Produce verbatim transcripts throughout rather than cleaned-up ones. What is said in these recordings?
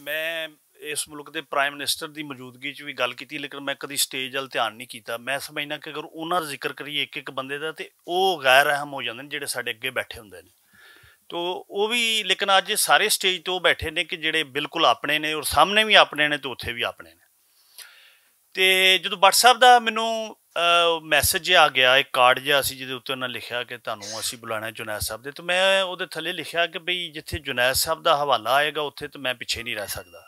میں اس ملک دے پرائم منسٹر دی موجودگی چ وی گل کیتی، لیکن میں کدی سٹیج ول دھیان نہیں کیتا۔ میں سمجھنا کہ اگر انہاں دا ذکر کریے ایک ایک بندے دا، تے او غیر اہم ہو جاندے نے جڑے ساڈے اگے بیٹھے ہوندے نے۔ تو او وی، لیکن اج سارے سٹیج تے او بیٹھے نے کہ جڑے بالکل اپنے نے، اور سامنے وی اپنے نے تے اتھے وی اپنے نے۔ تے جدوں بٹ صاحب دا مینوں میسج جہا آ گیا، ایک کارڈ جہا سی جہدے اتنے انہاں لکھیا کہ تہانوں اسی بلانا ہے جنید صاحب دے۔ تو میں اودے تھلے لکھیا کہ بھئی، جتھے جنید صاحب دا حوالہ آئے گا، اتھے تو میں پچھے نہیں رہ سکدا۔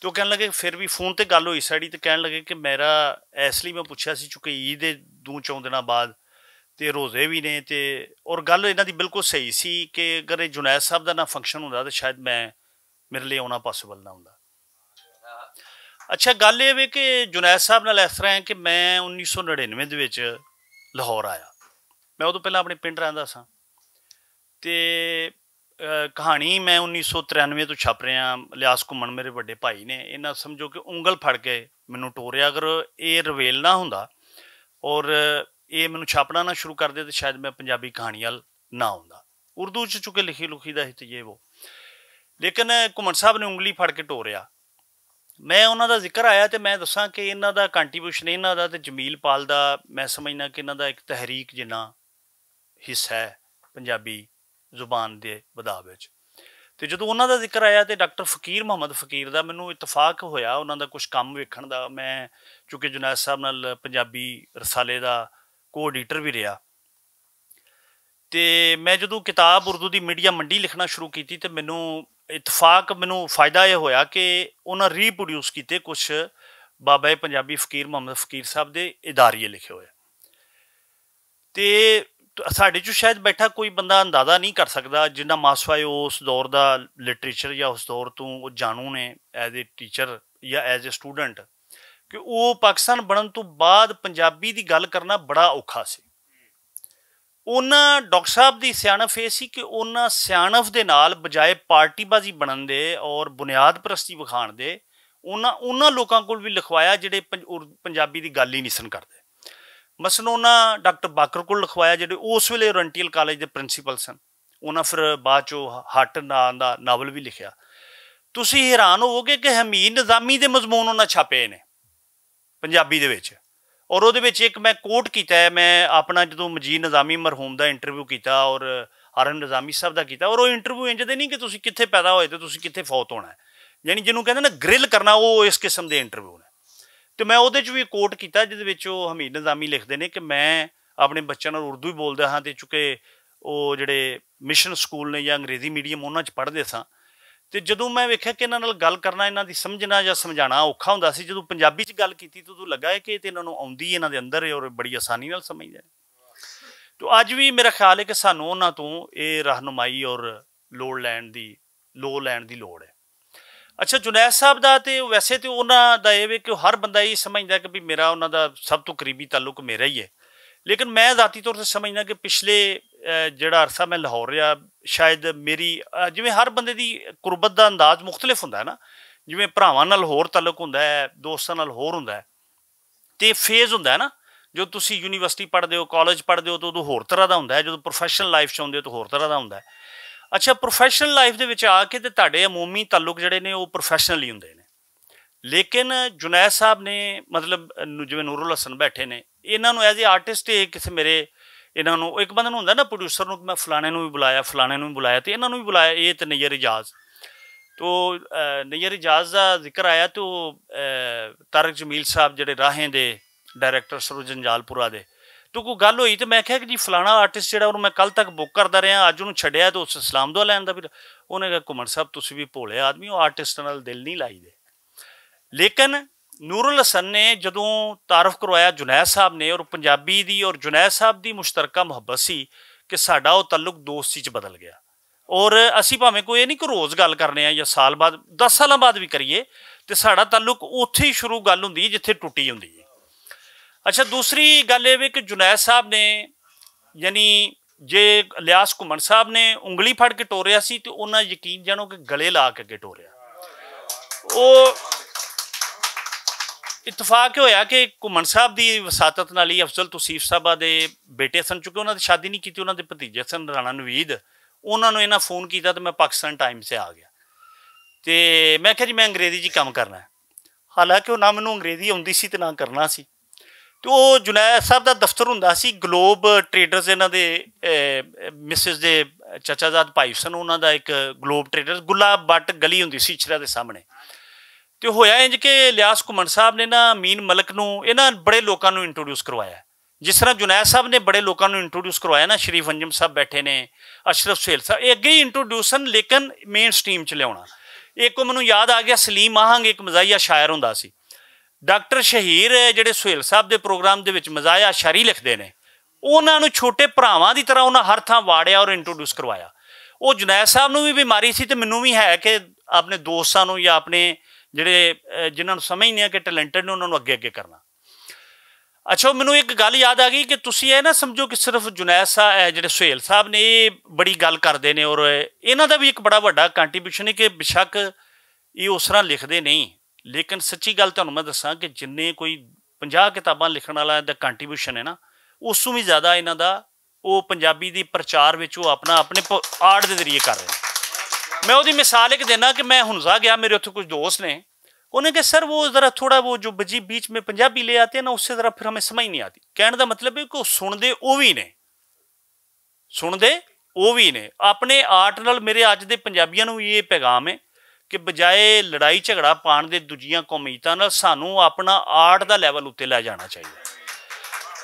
تو کہن لگے، پھر بھی فون تے گل ہوئی ساڑی، تو کہن لگے کہ میرا، اس لیے میں پوچھا سی، چونکہ عید دے دو چون دناں بعد تے روزے بھی نے، تے اور گل انہاں دی بالکل صحیح سی کہ اگر یہ جنید صاحب دا نہ فنکشن ہوندا، تو شاید میں، میرے لیے آنا پاسیبل نہ ہوندا۔ اچھا، گل یہ وے کہ جنید صاحب نال اس طرح ہے کہ میں انیس سو نڑینوے دے وچ لاہور آیا۔ میں ادوں پہلاں اپنے پنڈ رہندا سا، تے کہانی میں انیس سو ترانوے تو چھپ رہا۔ الیاس گھمن میرے وڈے بھائی نے، انہاں سمجھو کہ انگل پھڑ کے مینوں ٹوریا۔ اگر اے رویل نہ ہوندا اور اے مینوں چھاپنا نہ شروع کر دے، تے شاید میں پنجابی کہانی ال نہ ہوندا۔ اردو چ چونکہ لکھی لکھی دا ہی تے یہ وہ، لیکن گھمن صاحب نے انگلی پھڑ کے ٹوریا۔ میں انہاں دا ذکر آیا تے میں دساں کہ انہاں دا کنٹریبیوشن، انہاں دا تے جمیل پال دا، میں سمجھنا کہ انہاں دا ایک تحریک جنہ حصہ ہے پنجابی زبان دے ودھا وچ۔ تے جدوں انہاں دا ذکر آیا تے ڈاکٹر فقیر محمد فقیر دا مینوں اتفاق ہویا، انہاں دا کچھ کم ویکھن دا۔ میں چونکہ جنید صاحب نال پنجابی رسالے دا کو ایڈیٹر بھی رہیا، تے میں جدوں کتاب اردو دی میڈیا منڈی لکھنا شروع کیتی، تے مینوں اتفاق، مینوں فائدہ یہ ہویا کہ انہاں ری پروڈیوس کیتے کچھ بابا پنجابی فقیر محمد فقیر صاحب دے اداریے لکھے ہوئے۔ تے ساڈے چوں شاید بیٹھا کوئی بندہ اندازہ نہیں کر سکدا، جنہ ماسوا اس دور دا لٹریچر یا اس دور توں او جانو نے، ایز اے ٹیچر یا ایز اے سٹوڈنٹ، کہ او پاکستان بنن توں بعد پنجابی دی گل کرنا بڑا اوکھا سی۔ انہاں ڈاکٹر صاحب دی سیانف اے سی کہ انہاں سیانف دے نال بجائے پارٹی بازی بنن دے اور بنیاد پرستی وکھان دے، انہاں انہاں لوکاں کول وی لکھوایا جڑے پنج- اور پنجابی دی گل ہی نہیں سن کردے۔ مثلاً انہاں ڈاکٹر باکر کول لکھوایا جڑے اس ویلے اورینٹیل کالج دے پرنسپل سن۔ انہاں پھر بعد چو ہٹ ناں دا ناول وی لکھیا۔ تسی حیران ہوو گے کہ حمید نظامی دے مضمون انہاں چھاپے نے پنجابی دے وچ۔ اور اودے وچ ایک میں کوٹ کیتا ہے، میں اپنا جدوں مجید نظامی مرحوم دا انٹرویو کیتا اور عارف نظامی صاحب دا کیتا، اور وہ انٹرویو انج دے نہیں کہ تسی کتھے پیدا ہوئے تے تسی کتھے فوت ہونا ہے، یعنی جنوں کہندے نا گرل کرنا، وہ اس قسم دے انٹرویو نے۔ تے میں اودے چ وی کوٹ کیتا جس وچ وہ حمید نظامی لکھدے نے کہ میں اپنے بچیاں نال اردو ہی بولدا ہاں، تے چونکہ وہ جڑے مشن سکول نے یا انگریزی میڈیم انہاں چ پڑھدے ساں، تے جدوں میں ویکھیا کہ انہاں نال گل کرنا، انہاں دی سمجھنا یا سمجھانا اوکھا ہوندا سی، جدوں پنجابی چ گل کیتی تے اودوں لگا ہے کہ تے انہاں نوں آوندی ہے، انہاں دے اندر ہے اور بڑی آسانی نال سمجھدے نے۔ تو اج وی میرا خیال ہے کہ سانوں انہاں توں اے رہنمائی اور لوڑ لین دی، لو لین دی لوڑ ہے۔ اچھا، جنید صاحب دا تے ویسے تے انہاں دا اے وے کہ ہر بندہ یہ سمجھدا ہے کہ بھی میرا انہاں دا سب تو قریبی تعلق میرا ہی ہے، لیکن میں ذاتی طور تے سمجھنا کہ پچھلے، اے، جڑا عرصہ میں لاہور رہیا، شاید میری، اے، جویں ہر بندے دی قربت دا انداز مختلف ہوندا ہے نا، جویں بھراواں نال ہور تعلق ہوندا ہے، دوستاں نال ہور ہوندا ہے، تے فیز ہوندا ہے نا، جو تسی یونیورسٹی پڑھدے ہو، کالج پڑھدے ہو، تو ادوں ہور طرح دا ہوندا ہے، جدوں پروفیشنل لائف چ ہوندے ہو تو ہور طرح دا ہوندا ہے۔ اچھا، پروفیشنل لائف دے وچ آ کے تے تہاڈے عمومی تعلق جڑے نے، وہ پروفیشنلی ہوندے نے۔ لیکن جنید صاحب نے، مطلب، نو- جویں نور الحسن بیٹھے نے، انہاں نوں ایز اے آرٹسٹ، اے کسے میرے، انہاں نوں، ایک بندے نوں ہوندا نا پروڈیوسر نوں کہ میں فلانے نوں بھی بلایا، فلانے نوں بھی بلایا، تے انہاں نوں بھی بلایا، اے تے نیر اجاز۔ تو، اے، نیر اجاز دا ذکر آیا تو، اے، طارق جمیل صاحب جڑے راہیں دے ڈائریکٹر سرو جنجال پورا دے، تو کوئی گل ہوئی تے میں کہا کہ جی فلانا آرٹسٹ جڑا، انہوں میں کل تک بک کردا رہیا، اج انہوں چھڈیا تے اس اسلام دعا لین دا بھی۔ انہوں نے کہا، "گھمن صاحب، تسی بھی بھولے آدمی ہو، آرٹسٹ نال دل نہیں لائی دے۔" لیکن نور الحسن نے جدوں تعارف کروایا جنید صاحب نے، اور پنجابی دی اور جنید صاحب دی مشترکہ محبت سی کہ ساڈا او تعلق دوستی چ بدل گیا۔ اور اسی بھاویں کوئی اے نہیں کہ روز گل کرنے آ یا سال بعد، دس سالاں بعد بھی کریے، تے ساڈا تعلق اوتھے ہی شروع گل ہوندی ہے جتھے ٹوٹی ہوندی ہے۔ اچھا، دوسری گل اے وے کہ جنید صاحب نے، یعنی، جے الیاس گھمن صاحب نے انگلی پھڑ کے ٹوریا سی تے انہاں یقین جانو کہ گلے لا کے اگے ٹوریا۔ او اتفاق یہ ہویا کہ گھمن صاحب دی وساطت نال ہی افضل توصیف صاحبہ دے بیٹے سن، چونکہ انہاں دی شادی نہیں کیتی، انہاں دے بھتیجے سن رانا نوید، انہاں نوں انہاں فون کیتا تے میں پاکستان ٹائمز سے آ گیا۔ تے میں کہا جی میں انگریزی جی کم کرنا ہے۔ حالانکہ وہ نہ مینوں انگریزی آندی سی تے نہ کرنا سی۔ تے وہ جنید صاحب دا دفتر ہوندا سی گلوب ٹریڈرز، انہاں دے مسز دے چچا زاد بھائی سن، انہاں دا ایک گلوب ٹریڈرز گلا بٹ گلی ہوندی سی اچھرا دے سامنے۔ تے ہویا انج کہ الیاس کمن صاحب نے نا مین ملک نوں انہاں بڑے لوکاں نوں انٹروڈیوس کروایا۔ جس طرح جنید صاحب نے بڑے لوکاں نوں انٹروڈیوس کروایا نا، شریف انجم صاحب بیٹھے نے، اشرف سہیل صاحب، یہ اگے ہی انٹروڈیوس ہن، لیکن مین سٹریم چ لیاونا۔ ایک او مینوں یاد آ گیا، سلیم آہنگ ایک مزاحیہ شاعر ہوندا سی۔ ڈاکٹر شہیر ہے جڑے سہیل صاحب دے پروگرام دے وچ مزاحیہ شاعری لکھدے نے، انہاں نوں چھوٹے بھراواں دی طرح انہاں ہر تھاں واڑیا اور انٹروڈیوس کروایا۔ او جنید صاحب نوں وی بیماری سی تے مینوں وی ہے کہ اپنے دوستاں نوں یا اپنے جڑے جنہاں نوں سمجھنے آ کہ ٹیلنٹڈ نے انہاں نوں اگے اگے کرنا۔ اچھا، مینوں ایک گل یاد آ گئی کہ تسی اے نہ سمجھو کہ صرف جنید صاحب، اے جڑے سہیل صاحب نے، اے بڑی گل کردے نے، اور انہاں دا وی ایک بڑا وڈا کنٹریبیوشن ہے کہ بیشک اے اس طرح لکھدے نہیں، لیکن سچی گل تہانوں میں دساں کہ جننے کوئی پنجاہ کتاباں لکھن والا دا کنٹریبیوشن ہے نا، اس توں وی زیادہ انہاں دا او پنجابی دی پرچار وچ او اپنا اپنے آرٹ دے ذریعے کر رہے ہیں۔ میں اودی مثال ایک دینا کہ میں ہنزا گیا، میرے اتھے کچھ دوست نے، انہوں نے کہا سر وہ ذرا تھوڑا وہ جو بجی بیچ میں پنجابی لے آتے ہیں نا، اس سے ذرا پھر ہمیں سمجھ نہیں آتی۔ کہنے دا مطلب ہے کہ وہ سن دے او وی نے، سن دے او وی نے۔ اپنے آرٹ نال میرے اج دے پنجابیاں نوں یہ پیغام ہے کہ بجائے لڑائی جھگڑا پان دے دوجیاں قومیتاں نال سانوں اپنا آرٹ دا لیول اتے لے جانا چاہیے۔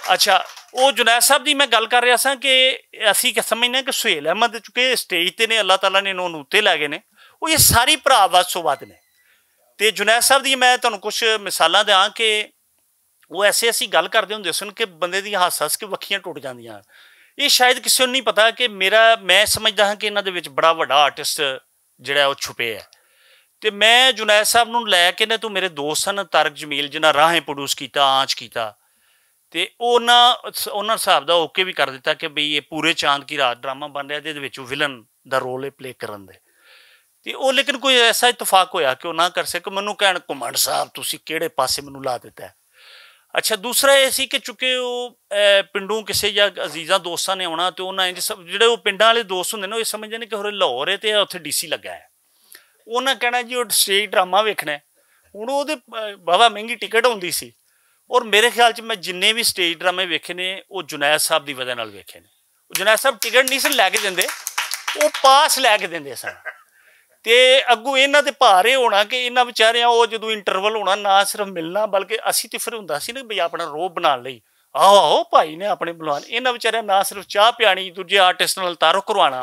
اچھا، او جنید صاحب دی میں گل کر رہا سا کہ اسی کہ سمجھنے کہ سہیل احمد چونکہ سٹیج تے نے، اللہ تعالیٰ نے انہوں اتے لے گئے نے، وہ یہ ساری بھرا ود سو ود نے۔ تے جنید صاحب دی میں تانوں کچھ مثالاں دیاں کہ وہ ایسے ایسی گل کردے ہوندے سن کہ بندے دی ہس ہس کے وکھیاں ٹوٹ جاندیاں۔ یہ شاید کسی نوں نہیں پتا کہ میرا، میں سمجھدا ہاں کہ انہاں دے وچ بڑا وڈا آرٹسٹ جڑا ہے وہ چھپے ہے۔ تے میں جنید صاحب نوں لے کے نہ تو میرے دوست سن طارق جمیل جنہاں راہیں پروڈیوس کیتا، آنچ کیتا، تے انہاں انہاں صاحب دا اوکے بھی کر دیتا کہ بھئی یہ پورے چاند کی رات ڈرامہ بن رہا، تے ادھے وچ ولن دا رول ہے پلے کرن دے۔ تے او لیکن کوئی ایسا اتفاق ہویا کہ او نہ کر سکے۔ مینوں کہن، "کمانڈ صاحب، تسی کیڑے پاسے مینوں لا دیتا ہے؟" اچھا، دوسرا یہ سی کہ چونکہ وہ پنڈوں کسے یا عزیزاں دوستاں نے آنا، تے انہاں انج سب جڑے وہ پنڈاں والے دوست ہوندے نے، وہ یہ سمجھدے نے کہ ہورے لاہور ہے تے اتھے ڈی سی لگا ہے۔ انہاں کہنا، "جی، وہ سٹیج ڈرامہ ویکھنا ہے۔" ہن وہ تے، اے، بابا، مہنگی ٹکٹ ہوندی سی۔ اور میرے خیال چ میں جننے بھی سٹیج ڈرامے ویکھے نے، وہ جنید صاحب دی وجہ نال ویکھے نے۔ جنید صاحب ٹکٹ نہیں سن لے کے دیندے، وہ پاس لے کے دیندے سن۔ تے اگوں انہاں تے بھار اے ہونا کہ انہاں وچاریاں او جدوں انٹرول ہونا، نہ صرف ملنا، بلکہ اسی تے پھر ہوندا سی نا بھئی اپنا روپ بنان لئی، "آؤ، آؤ، بھائی نے اپنے بلوان۔" انہاں وچاریاں نہ صرف چاہ پیانی، دوجے آرٹسٹ نال تعارف کروانا۔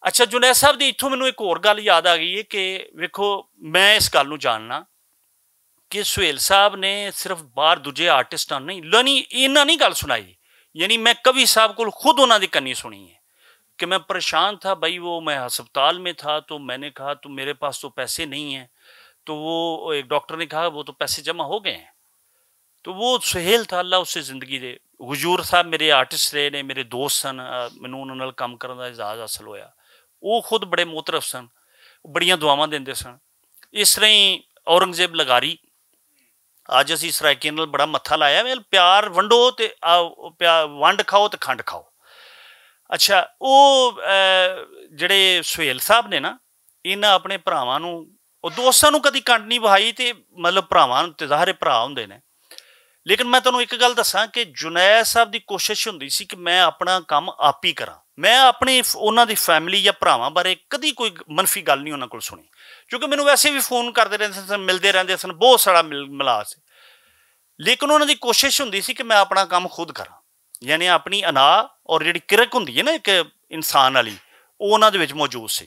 اچھا، جنید صاحب دی اتھوں مینوں ایک ہور گل یاد آ گئی ہے کہ ویکھو، میں اس گل نوں جاننا کہ سہیل صاحب نے صرف باہر دوجے آرٹسٹاں نہیں، یعنی انہاں نہیں گل سنائی، یعنی میں کبھی صاحب کول خود انہاں دی کنی سنی ہے کہ میں پریشان تھا بھائی، وہ میں ہسپتال میں تھا تو میں نے کہا تو میرے پاس تو پیسے نہیں ہیں، تو وہ ایک ڈاکٹر نے کہا وہ تو پیسے جمع ہو گئے ہیں۔ تو وہ سہیل تھا، اللہ اسے زندگی دے۔ حضور صاحب میرے آرٹسٹ رہے نے، میرے دوست سن، آ، مینوں انہاں نال کم کرن دا اعزاز حاصل ہویا۔ وہ خود بڑے معترف سن، بڑیاں دعاواں دیندے سن۔ اس طرح ہی اورنگزیب لغاری، اج اسی سرائیکیاں نال بڑا متھا لایا وے، پیار ونڈو تے، آ، پیا-، ونڈ کھاؤ تے کھنڈ کھاؤ۔ اچھا، او، اے، جڑے سہیل صاحب نے نا، انہاں اپنے بھراواں نوں، او دوستاں نوں کدی کنڈ نہیں وہائی تے مطلب بھراواں نوں تے ظاہر ہے بھرا ہوندے نے۔ لیکن میں تانوں ایک گل دساں کہ جنید صاحب دی کوشش ہوندی سی کہ میں اپنا کم آپ ہی کراں، میں اپنی ف-، انہاں دی فیملی یا بھراواں بارے کدی کوئی منفی گل نہیں انہاں کول سنی، کیونکہ مینوں ویسے بھی فون کردے رہندے سن، ملدے رہندے سن، بہت سارا مل-، ملا سی، لیکن انہاں دی کوشش ہوندی سی کہ میں اپنا کم خود کراں، یعنی اپنی انا اور جڑی کرک ہوندی ہے نا ایک انسان والی، او انہاں دے وچ موجود سی۔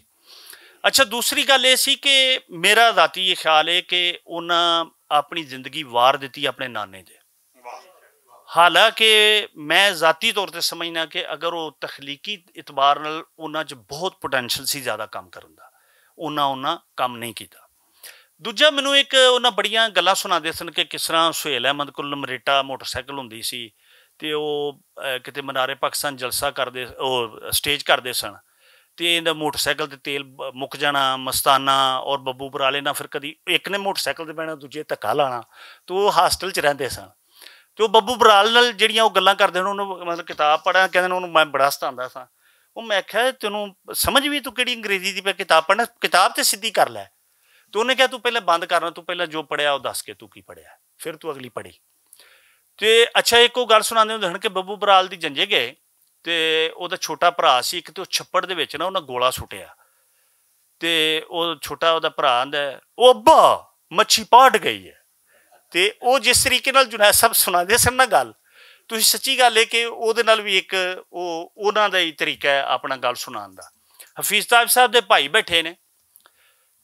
اچھا، دوسری گل یہ سی کہ میرا ذاتی یہ خیال ہے کہ انہاں اپنی زندگی وار دتی اپنے نانے دے۔ حالانکہ میں ذاتی طور تے سمجھنا کہ اگر وہ تخلیقی اعتبار نال انہاں چ بہت پوٹینشل سی زیادہ کم کرن دا، انہاں انہاں کم نہیں کیتا۔ دوجا مینوں ایک انہاں بڑیاں گلاں سنا دے سن کہ کس طرح سہیل احمد کول مریٹا موٹر سائیکل ہوندی سی، تے او، اے، کتے منارے پاکستان جلسہ کردے، او، سٹیج کردے سن، تے انہاں موٹر سائیکل تے تیل ب-، مک جانا، مستانہ اور ببو برالے نہ پھر کدی ایک نے موٹر سائیکل تے بہنا، دوجے دھکا لانا، تو وہ ہاسٹل چ رہندے سن۔ تے وہ ببو برال نال جڑیاں وہ گلاں کردے ہن، انہوں مطلب کتاب پڑھا کہندے نے، انہوں میں بڑا ستاندا سا۔ وہ میں آکھیا، "تینوں سمجھ بھی، تو کیڑی انگریزی دی پہ کتاب پڑھنا، کتاب تے سدھی کر لے۔" تو انہیں کہا تو پہلے بند کرنا، تو پہلے جو پڑھیا وہ دس کے تو کی پڑھیا، پھر تو اگلی پڑھی۔ تے اچھا، ایک وہ گل سناندے ہوندے ہن کہ ببو برال دی جنجے گئے، تے او دا چھوٹا بھرا سی، ایک تے او چھپڑ دے وچ نا انہاں گولا سٹیا۔ تے او چھوٹا او دا بھرا آندا ہے، "او ابا، مچھی پاٹ گئی ہے۔" تے او جس طریقے نال جنید صاحب سناندے سن نا گل، تسی سچی گل ہے کہ او دے نال وی ایک او انہاں دا ہی طریقہ ہے اپنا گل سنان دا۔ حفیظ طاہر صاحب دے بھائی بیٹھے نے،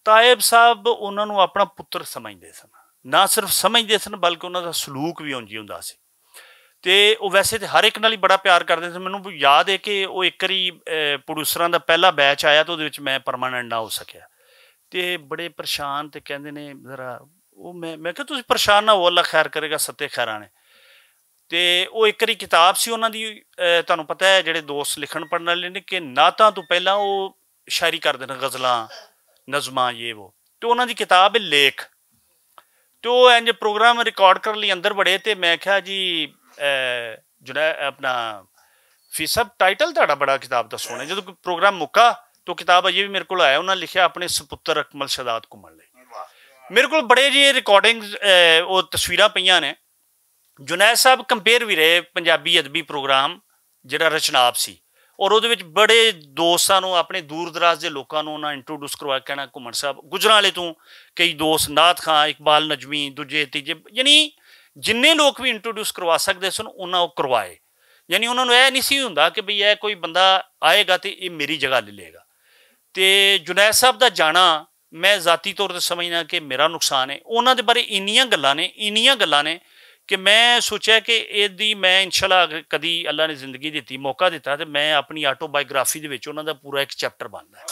تائب صاحب انہاں نوں اپنا پتر سمجھدے سن۔ نہ صرف سمجھدے سن، بلکہ انہاں دا سلوک وی اونجی ہوندا سی۔ تے او ویسے تے ہر ایک نال ہی بڑا پیار کردے سن۔ مینوں یاد ہے کہ او ایک واری، اے، پروڈیوسراں دا پہلا بیچ آیا تے اودے وچ میں پرماننٹ نہ ہو سکیا۔ تے بڑے پریشان تے کہندے نے، ذرا، او میں، میں کہا، "تسی پریشان نہ ہو، اللہ خیر کرے گا، ستے خیراں نے۔" تے او ایک واری کتاب سی انہاں دی، اے، تانوں پتہ ہے، جڑے دوست لکھن پڑھن والے نے، کہ نعتاں تو پہلاں او شاعری کردے نے، غزلاں، نظماں، یہ وہ۔ تے انہاں دی کتاب ہے لیکھ۔ تے او انج پروگرام ریکارڈ کرن لئی اندر بڑے تے میں کہیا، "جی، اے، جڑا اپنا فیصد ٹائٹل تہاڈا بڑا کتاب دا سوہنا ہے۔" جدوں کوئی پروگرام مکا تو کتاب اجے بھی میرے کول آیا، انہاں لکھیا اپنے سپتر اکمل شہداد گھمن لئی۔ میرے کول بڑے جی ریکارڈنگ، اے، او تصویراں پئیاں نے۔ جنید صاحب کمپیئر بھی رہے پنجابی ادبی پروگرام جڑا رچناب سی، اور اودے وچ بڑے دوستاں نوں، اپنے دور دراز دے لوکاں نوں انہاں انٹروڈیوس کروایا، کہنا، "گھمن صاحب گجرانوالے توں کئی دوست، نعت خاں، اقبال نجمی، دوجے تیجے، یعنی جننے لوک وی انٹروڈیوس کروا سکدے سن، انہاں او کروائے۔" یعنی انہاں نوں اے نہیں سی ہوندا کہ بھئی اے کوئی بندہ آئے گا تے اے میری جگہ لے لے گا۔ تے جنید صاحب دا جانا میں ذاتی طور تے سمجھنا کہ میرا نقصان ہے۔ انہاں دے بارے انیاں گلاں نے، انیاں گلاں نے کہ میں سوچیا کہ اے دی میں انشاءاللہ اگر کدی اللہ نے زندگی دتی، موقع دتا، تے میں اپنی آٹو بایوگرافی دے وچ انہاں دا پورا ایک چیپٹر بندا ہے۔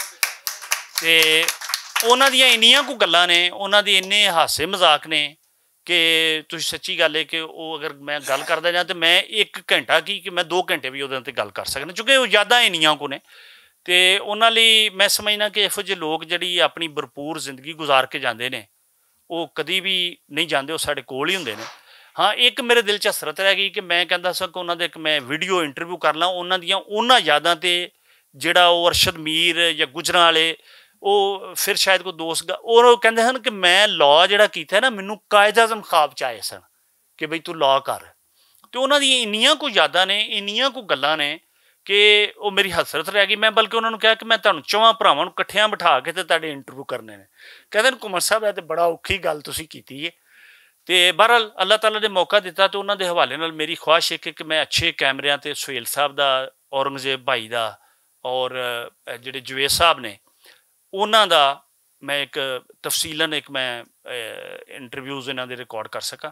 تے انہاں دیاں انیاں کو گلاں نے، انہاں دے انے ہاسے مذاق نے کہ تسی سچی گل ہے کہ او اگر میں گل کردا جاں تے میں ایک گھنٹہ کی کہ میں دو گھنٹے بھی اودے تے گل کر سکنا، کیونکہ او یاداں انیاں کو نے۔ تے انہاں لئی میں سمجھنا کہ ایہو جے لوگ جڑی اپنی بھرپور زندگی گزار کے جاندے نے، او کدی بھی نہیں جاندے، او ساڈے کول ہی ہوندے نے۔ ہاں، ایک میرے دل چ حسرت رہ گئی کہ میں کہندا سا کہ انہاں دے ایک میں ویڈیو انٹرویو کر لاں، انہاں دیاں انہاں یاداں تے جڑا او ارشد میر یا گجراں والے، او پھر شاید کوئی دوست گا-، اور او کہندے ہن کہ میں لا جڑا کیتا ہے نا، مینوں قائد اعظم خواب چ آئے سن کہ بھئی تو لا کر۔ تے انہاں دی انیاں کو یاداں نے، انیاں کو گلاں نے کہ او میری حسرت رہ گئی۔ میں بلکہ انہاں نوں کہا کہ میں تہانوں چواں بھراواں نوں اکٹھیاں بٹھا کے تے تہاڈے انٹرویو کرنے نے۔ کہندے نے، "گھمن صاحب، اے تے بڑا اوکھی گل تسی کیتی ہے۔" تے بہرحال اللہ تعالیٰ نے موقع دتا تے انہاں دے حوالے نال میری خواہش ہے کہ، کہ میں اچھے کیمریاں تے سہیل صاحب دا، اورنگزیب بھائی دا اور، اے، جڑے جویز صاحب نے، انہاں دا میں ایک تفصیلاً ایک میں، اے، انٹرویوز انہاں دے ریکارڈ کر سکاں۔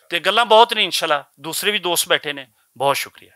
تے گلاں بہت نے انشاءاللہ، دوسرے بھی دوست بیٹھے نے۔ بہت شکریہ۔